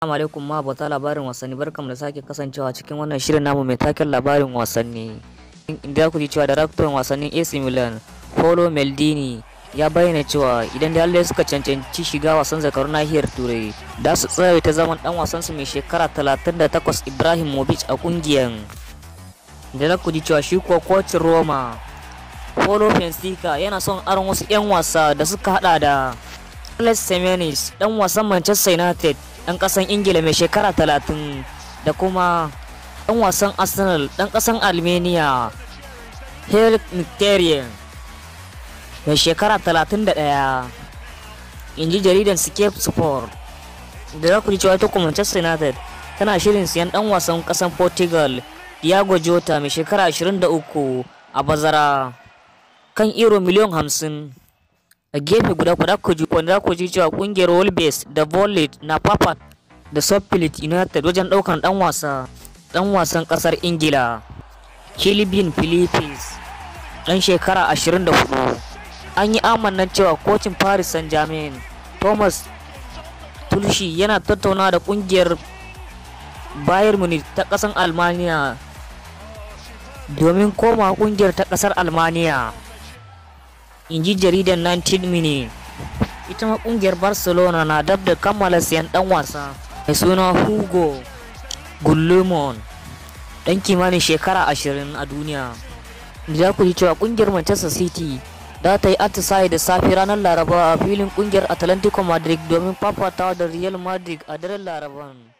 Assalamu alaikum ma'abota labarin wasanni, barkamu da sake kasancewa cikin wannan shirin namu mai taken labarin wasanni. Inda ku ji cewa daraktan wasannin AC Milan, Paolo Maldini, ya bayyana cewa idan da Allah suka cancanci shiga wasan zakarun nahiyar Turai, da su ta zaman dan wasan su mai shekara 38 Ibrahimovic a kungiyan. Da za ku ji cewa shi kuwa kocin Roma, Paulo Fonseca, yana son aron wasu 'yan wasa da suka hada da Alex Semenis, dan wasan Manchester United, ɗan ƙasan Ingila mai shekara 30, da kuma ɗan wasan Arsenal, ɗan ƙasan Armenia, Henrikh Mkhitaryan, mai shekara 31, in ji jaridan Sky Sport. Da za ku ji cewa ita kuma Manchester United tana shirin siyan ɗan wasan ƙasan Portugal, Diogo Jota, mai shekara 23, a bazara kan euro miliyan 50. A gefe guda ku ji cewa kungiyar Wolves da Volley na fafa da Sheffield United wajen daukan dan wasan kasar Ingila, Kilvin Phillips, dan shekara 24. An yi amannan cewa kocin Paris Saint-Germain, Thomas Tuchel, yana tattauna da kungiyar Bayern Munich ta kasar Almaniya domin koma kungiyar ta kasar Almaniya, in ji jaridar 19 Minute. Ita ma kungiyar Barcelona na dab da kammala siyan dan wasa mai suna Hugo Guillamon, dan kimanin shekara 20 a duniya. Za ku ji cewa kungiyar Manchester City za ta yi atisaye da safe ranar Laraba a filin kungiyar Atlantico Madrid domin fafatawa da Real Madrid a daren Laraban.